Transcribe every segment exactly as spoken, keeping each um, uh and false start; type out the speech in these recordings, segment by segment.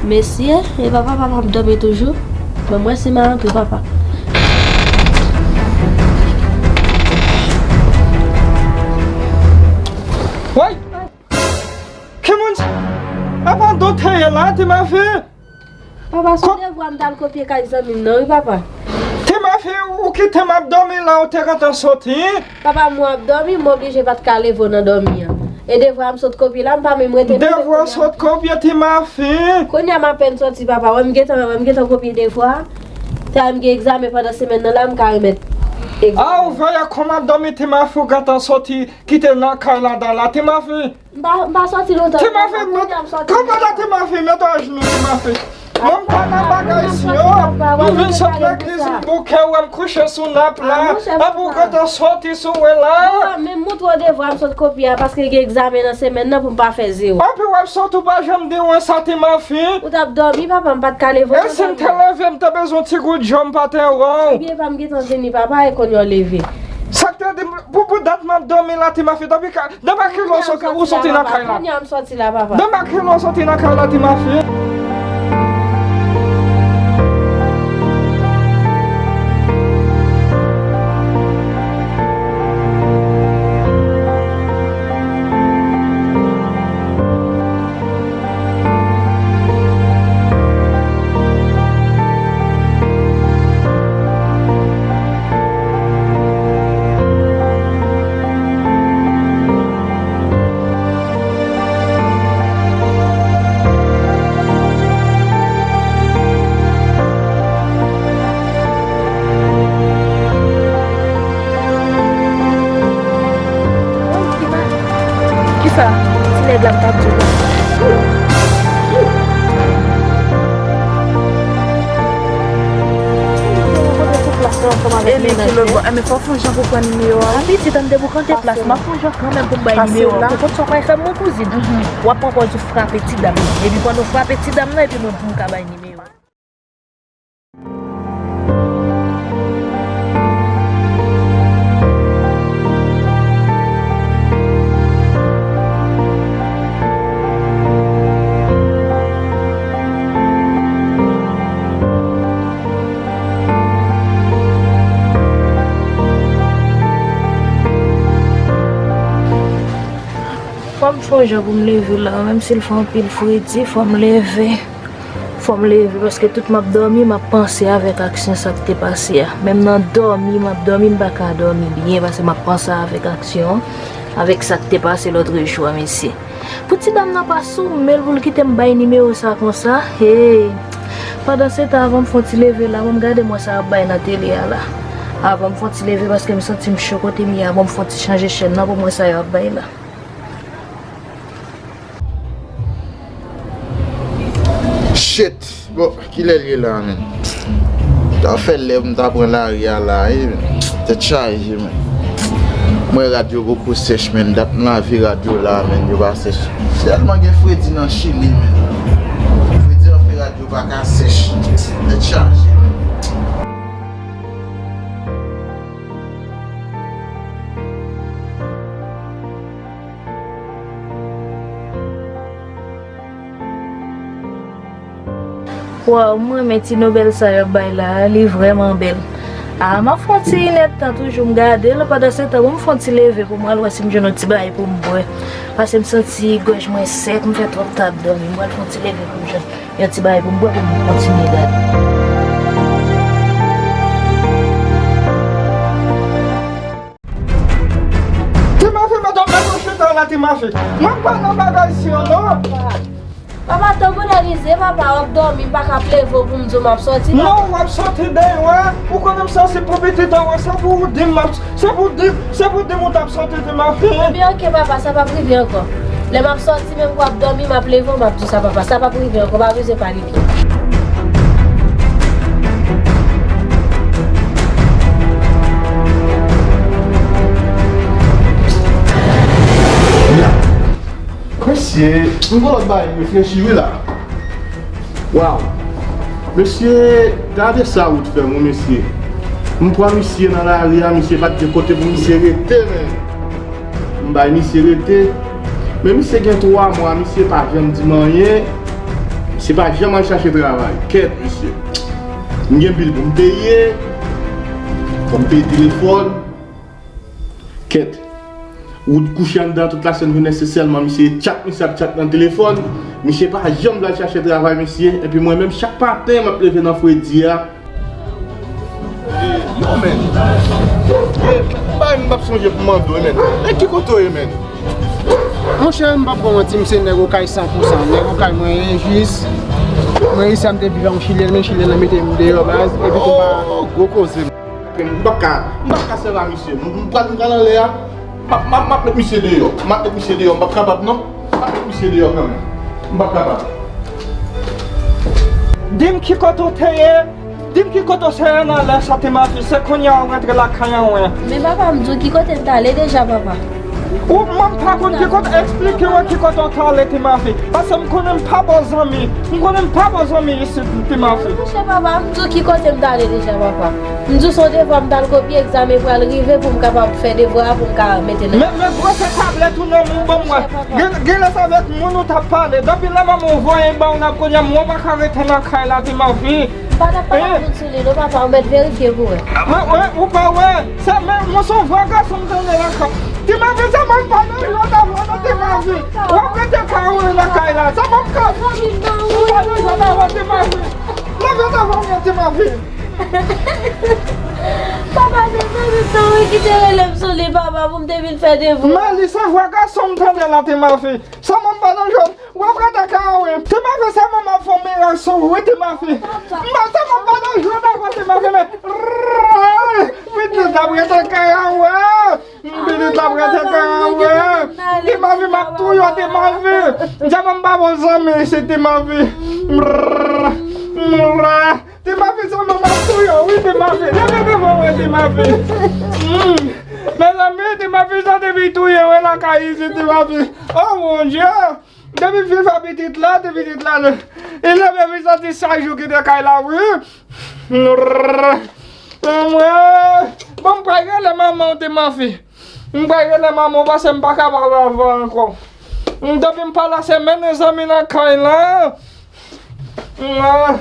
Mesye, e papa, papa ap dòmi toujou? Ban mwen si m a antre, papa. Woy! Ki moun sa? Apa, doktè ye la, ti mafi? Papa, se yon devwa m t al kopye kay zanmi m nan, wi, papa. Ti mafi, ou kite m ap dòmi la, ou te gentan soti? Papa, mwen ap dòmi, m oblije pa t ka leve w nan dòmi an. E devwa a m sot kopye la, m pa menm rete menm. Devwa w sot kopye, ti mafi? Kounye a m apèn soti, papa. Wè m gentan, wè m gentan kopye devwa a. Sa m gen egzamen pandan semèn nan la, m ka remèt egzamen. A, ou veye kòman m ap dòmi, ti mafi, ou gentan soti, kite nan kay la, dala, ti mafi? M pa, m pa soti lontan. Ti mafi, mwen, kanpe la, ti mafi, mete w ajounou, ti mafi. Mwen, m pa nan bagay si yo. M vin sot nan kizin bouke, wè m kouche sou nap la. Epi w gentan soti sou mwen la. Men m montre w devwa m sot kopye a, paske gen egzamen nan semèn nan pou m pa fè zewo. Epi w ap soti, ou pa janm di mwen sa, ti mafi. Ou t ap dòmi, papa, m pa t ka leve w nan dòmi. E si m te leve, m te bezwen ti gout djòl, m pa te wè w. Ebyen, pa m gentan vini, papa, e kounye a w leve. Sa k te di m, pou, pou dat m ap dòmi la, ti mafi, depi ka, depi kilè w soti, ou soti nan kay la? Kounye a m soti la, papa. Depi kilè w soti nan kay la, ti mafi? Kisa? Ti nèg la m t ap di w la. Eli ki lòt bò. Enben, fò w fè yon jan pou pran nimewo a. A pitit, ann deboukante plas. M ap fè yon jan kanmenm pou m bay nimewo a. Ou konn sa w pral fè, mon kouzin? W ap pran pòz ou frape ti dam nan. Epi pandan w frape ti dam nan, epi mwen pou m ka bay nimewo a. Fò m fè yon jan pou m leve la, menm si l fè anpil fredi, fò m leve. Fò m leve, paske tout m ap dòmi, m ap panse avèk aksyon sa k te pase a. Menm nan dòmi, m ap dòmi, m pa ka dòmi byen, paske m ap panse avèk aksyon an, avèk sa k te pase lòtrejou a, mesye. Pou ti dam nan pa sou men l pou l kite m bay nimewo sa konsa. Hey! Pandan se tan, avan m fè yon ti leve la, bon, m gade m wè sa y ap bay nan tele a la. Avan m fè yon ti leve, paske m santi m cho kote m ye a, bon, m fè yon ti chanje chèn nan pou m wè sa y ap bay la. Shit! Bon, kilè l ye la, menm? M ta fè lè pou m ta pran lari a la, wi, menm. Tèt chaje, menm. Mwen, rad yo poko sèch, menm. Dat m lave rad yo la, menm, yo pa sèch. Tèlman gen fredi nan Chili, menm. Fredi an fè rad yo pa ka sèch. Tèt chaje, menm. Waw, m renmen ti nobèl sa y ap bay la a, li vrèman bèl. A, m ap fè yon ti inèdtan toujou, m gade l, pandan se tan, bon, m fè yon ti leve pou m al wè si m jwenn yon ti bagay pou m bwè. Paske m santi gòj mwen sèk, m fè twòp tan ap dòmi, m pral fè yon ti leve pou m jwenn yon ti bagay pou m bwè pou m kontinye gade. Ti mafi, mete w, mete w chita la, ti mafi. Mwen pa nan bagay si yo, non. Papa, tan bonè rize, papa, w ap dòmi, m pa ka ap leve w pou m di w m ap soti, papa. Non, w ap soti deyò a. Ou konnen m sansib pou pitit an, se pou w di m m ap, se pou w di, se pou w di m ou t ap soti, ti mafi. Ebyen, oke, papa, sa p ap rive ankò. Lè m ap soti, menm pou w ap dòmi, m ap leve w, m ap di w sa, papa. Sa p ap rive ankò, pa bezwen panike. Mesye, m gon lòt bagay m reflechi wi la. Waw. Mesye, gade sa Wood fè m wi mesye. M pran misye nan lari a, misye pa t gen kote pou misye rete, men. M bay misye rete. Men misye gen twa mwa, misye pa janm di m anyen. Misye pa janm al chache travay. Kèt, mesye. M gen bil pou m peye. Fò m peye telefòn. Kèt. Wood kouche anndan tout lasèn jounen, se sèlman misye tchat, misye ap tchat nan telefòn. Misye pa janm vle al chache travay, mesye. Epi mwen menm, chak maten, m ap leve nan fredi a. Yo, men. Ye, men, m pa, m p ap sonje pou mande w, men. Men ki kote w ye, men? Monchè, m p ap ba w manti, m se nèg Okay san pou san. Nèg Okay mwen ye jis. Mwen isi a m te viv ak yon chilyen, men chilyen nan mete m deyò baz, epi tou pa. Oh, gwo koze. M p ap ka, m p ap ka sèvi a misye. M, m pral, m pral anlè a. M ap, m ap, m ap met misye deyò. M ap met misye deyò. M p ap kapab non. M ap met misye deyò kanmenm. M p ap kapab. Di m ki kote w te ye. Di m ki kote w te ye nan lè sa, Ti Mafi. Se kounye a w rantre lakay an, wen. Men papa, m di w ki kote m t ale deja, papa. Ou, mwen m pa konn ki kote, eksplike mwen ki kote w t ale, Ti Mafi. Paske m konnen m pa bon zanmi. M konnen m pa bon zanmi isit, Ti Mafi. Monchè papa, m di w ki kote m t ale deja, papa. M di w se yon devwa m t al kopye, egzamen pral rive pou m kapab fè devwa a, pou m ka mete nan. Men, men gwosè tablèt ou nan men w ban m wè. Monchè papa. Gen, genlè se avèk moun ou t ap pale. Depi lè manman w voye m ba w la, kounye a m wè w pa ka rete nan kay la, Ti Mafi. M pa t ap pale ak moun sou li non, papa, ou mèt verifye pou wè. Mwen, mwen, ou pa wè. Se, men, mwen se yon vrè gason m tande lakay. Ti Mafi, se mwen pa nan jwèt avè w non, Ti Mafi. W ap rete ka ou nan kay la. Se mwen ka. Ou pa nan jwèt avè w, Ti Mafi. Leve devan mwen, Ti Mafi. Papa, se zanmi m nan wi ki te rele m sou li, papa, pou m te vin fè devwa. Men li se vrè gason m tande la, Ti Mafi. Se mwen pa nan jwèt. W ap rete ka ou wi. Ti Mafi, se mwen m ap fè yon mirak sou ou wi, Ti Mafi. M pa, se mwen pa nan jwèt avè w, Ti Mafi, men. Pitit la ap rete ka ou wi. Pitit la ap rete ka ou wi. Ti Mafi, m ap touye w, Ti Mafi. Djamè m pa bon zanmi isit, Ti Mafi. Ti Mafi, se mwen m ap touye w wi, Ti Mafi. Leve devan mwen, Ti Mafi. Mezanmi, Ti Mafi, sa te vin touye w wi lakay isit, Ti Mafi. Oh mon Dieu! Depi fi fè pitit la, ti pitit la, li leve vin santi sa jou kite kay la, wi. Bon, m pral rele manman w, Ti Mafi. M pral rele manman w paske m pa kapab avè w ankò. Depi m pa la, se mennen zanmi nan kay la. Ah.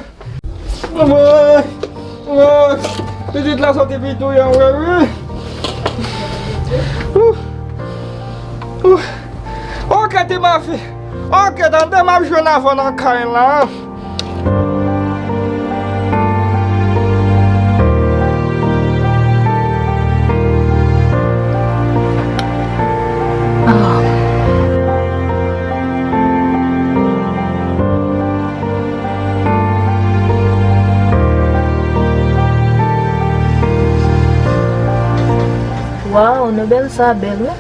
Woy, woy. Pitit la soti pi touye w vre wi. Ouh. Ouh. Ok, Ti Mafi. Ok, tande, m ap jwenn avè w nan kay la. Waw, Nobel sa bèl wi.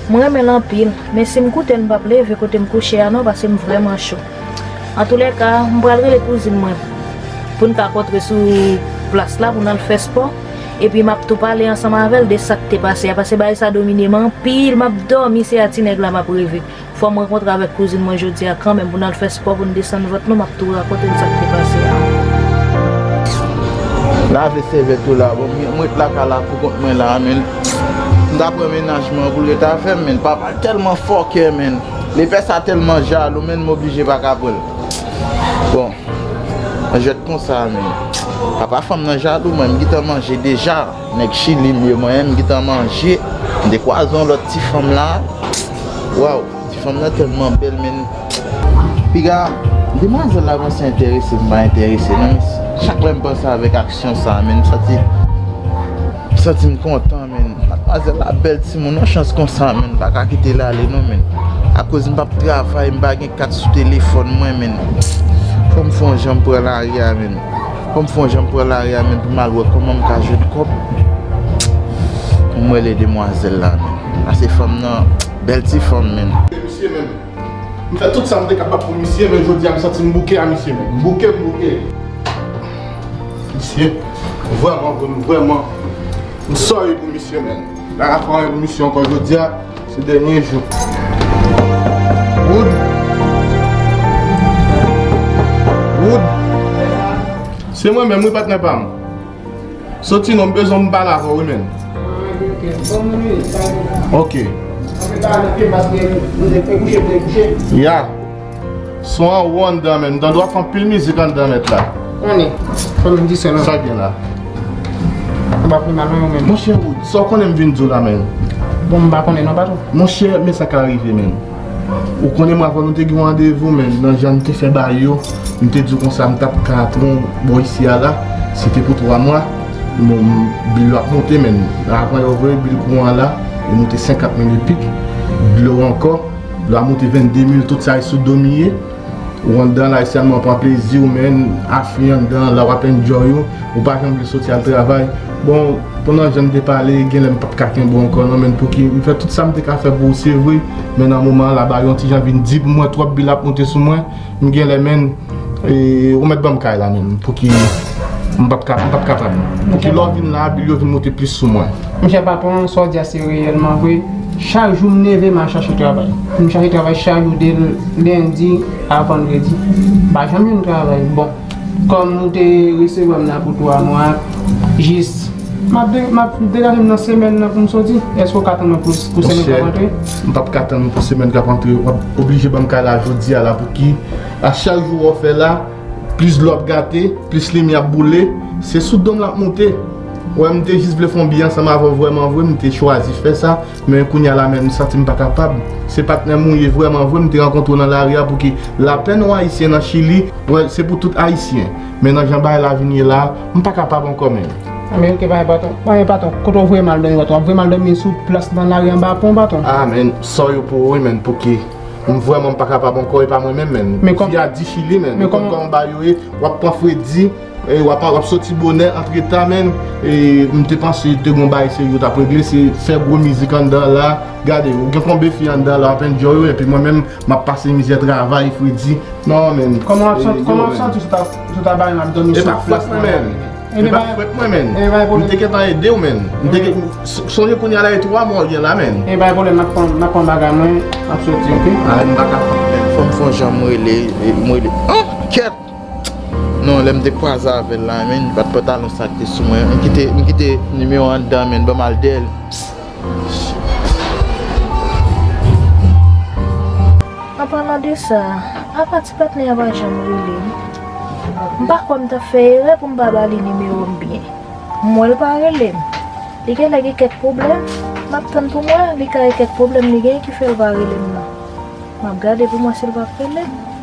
Mwen renmen l anpil, men si m koute l m p ap leve kote m kouche a non, paske m vrèman cho. Antoulèka, m pral rele kouzin mwen pou n ka kontre sou plas la pou n al fè spò, epi m ap tou pale ansanm avè l de sa k te pase a, paske bagay sa domine m anpil, m ap dòmi, se a ti nèg la m ap reve. Fò m rankontre avèk kouzin mwen jodi a kanmenm pou n al fè spò, pou n desann vant nou, m ap tou rakonte n sa k te pase a. Lave sèvyèt ou la, bon, m, m ret lakay la pou kont mwen la, men m ta pran mennaj mwen pou l ret avè m, men papa l tèlman fòkè, men lepè sa tèlman jalou, men m oblije pa ka pran l. Bon, mwen jwèt konsa, men papa fanm nan jalou, mwen m gentan manje deja, nèg Chili m ye, mwen m gentan manje, m te kwaze yon lòt ti fanm la, waw. Ti fanm nan tèlman bèl, men piga, demwazèl la kòmanse enterese m, pa enterese non, men chak lè m panse avèk aksyon sa, men m santi, m santi m kontan, men madmwazèl la bèl timoun, yon chans konsa, men m pa ka kite l ale non, men akoz m p ap travay, m pa gen kat sou telefòn mwen, men fò m fè yon jan m pran lari a, men fò m fè yon jan m pran lari a, men pou m al wè kòman m ka jwenn kòb pou m rele demwazèl la, men. Paske fanm nan, bèl ti fanm, men. Misye menm. M fè tout sa m te kapab pou misye, men jodi a m santi m bouke a misye menm. M bouke, m bouke. Misye, vrèman, vrèman, vrèman, m sorry pou misye menm. M pa ka fè anyen pou misye ankò jodi a, se dènye jou. Wood, Wood. Se mwen menm, wi, patnè pa m. Soti non, m bezwen m pale avè w, wi, menn. Ok. Ya. Son an wo anndan, menn. M tande w ap fè anpil mizik anndan, mèt la. Konnen. Fò m di sa, non. Sa k gen la? M pa pi mal, non, menn. Monchè Wood, sa w konnen m vin di w la, menn? Bon, m pa konnen, non, patwon. Monchè, men sa ka rive, menn. Ou konnen mwen avè w nou te gen yon randevou, men nan jan n te fè bagay yo, m te di w konsa m t ap ka pran bò isi a la, se te pou twa mwa. Bon, bil yo ap monte, men avan yo voye bil kouran la, li monte senkant mil epi dlo ankò, dlo a monte vennde mil, tout sa e sou do m ye. Ou anndan la, sèlman pran plezi w, men afli anndan la, w ap enjoy ou, ou pa janm vle soti al travay. Bon, pandan jan n te pale, genlè m p ap ka kenbe w ankò non, men pouki m fè tout sa m te ka fè pou ou, se vre, men nan moman an la, bagay yo yon ti jan vin di pou mwen, twòp bil ap monte sou mwen, m genlè, men, e, ou mèt ban m kay la, men, pouki m p ap ka, m p ap kapab. Pouki lè w vin la, bil yo vin monte plis sou mwen. Monchè patwon, sa w di a se reyèlman vre. Chak jou m leve, m al chache travay. M chache travay chak jou de lendi a vandredi. M pa janm jwenn travay. Bon, kòm ou te resevwa m la pou twa mwa, jis m ap de-, m ap degaje m nan semèn nan pou m soti. Èske w ka tann mwen pou, pou semèn k ap antre? Monchè, m p ap ka tann pou semèn k ap antre. W ap oblije ban m kay la jodi a la, pouki a chak jou w fè la, plis dlo ap gate, plis limyè ap boule, se sou do m l ap monte. Wè, m te jis vle fè yon biyè ansanm avè w vrèman vre, m te chwazi fè sa, men kounye a la menm, m santi m pa kapab. Se patnè m ou ye vrèman vre, m te rankontre w nan lari a, pouki lapèn yon Ayisyen nan Chili, wè, se pou tout Ayisyen. Men nan jan bagay la vin ye la, m pa kapab ankò menm. Anben, ok, pa gen patwon, pa gen patwon, kote w voye m al dòmi, patwon? W ap voye m al dòmi sou plas nan lari anba pon, patwon? Ah, men, sò yo pou ou, wi, men, pouki? M vrèman m pa kapab ankò, e pa mwen menm, menn. Men kòm... Fi a di Chili, menn. Men kòman... Kòman ba yo ye, w ap pran fredi, e, w ap, w ap soti bonè, antre ta, menn. E, m te panse te gon bagay serye w t ap regle, se fè gwo mizik anndan la. Gade, ou gen konbe fi anndan la, w ap enjoy ou, epi mwen menm, m ap pase mizè travay, fredi. Non, menn. Kòman w ap santi, kòman w ap santi w ta, w ta bay m ap dòmi sou plas nan lari, menn? E pa fwèt mwen, menn. E pa pwoblèm. M te gentan ede w, menn. M te gen, sonje kounye a la e twa mwa w gen la, menn. E pa pwoblèm, m ap pran, m ap pran bagay mwen, m ap soti, ok? Ah, m pa ka fè, menn. Fò m fè yon jan m rele, e, m rele. Oh, kèt! Non, lè m te kwaze avè l la, menn, pa t pantalon sa k te sou mwen. M kite, m kite nimewo a anndan, menn, ban m al dèyè l. An palan de sa, apa ti patnè a pa janm rele m? M pa kwè m t ap fè erè pou m pa ba li nimewo m byen. M wè l pa rele m. Li genlè gen kèk pwoblèm. M ap tann pou m wè, li ka gen kèk pwoblèm li genyen ki fè l pa rele m nan. M ap gade pou m wè si l p ap rele m.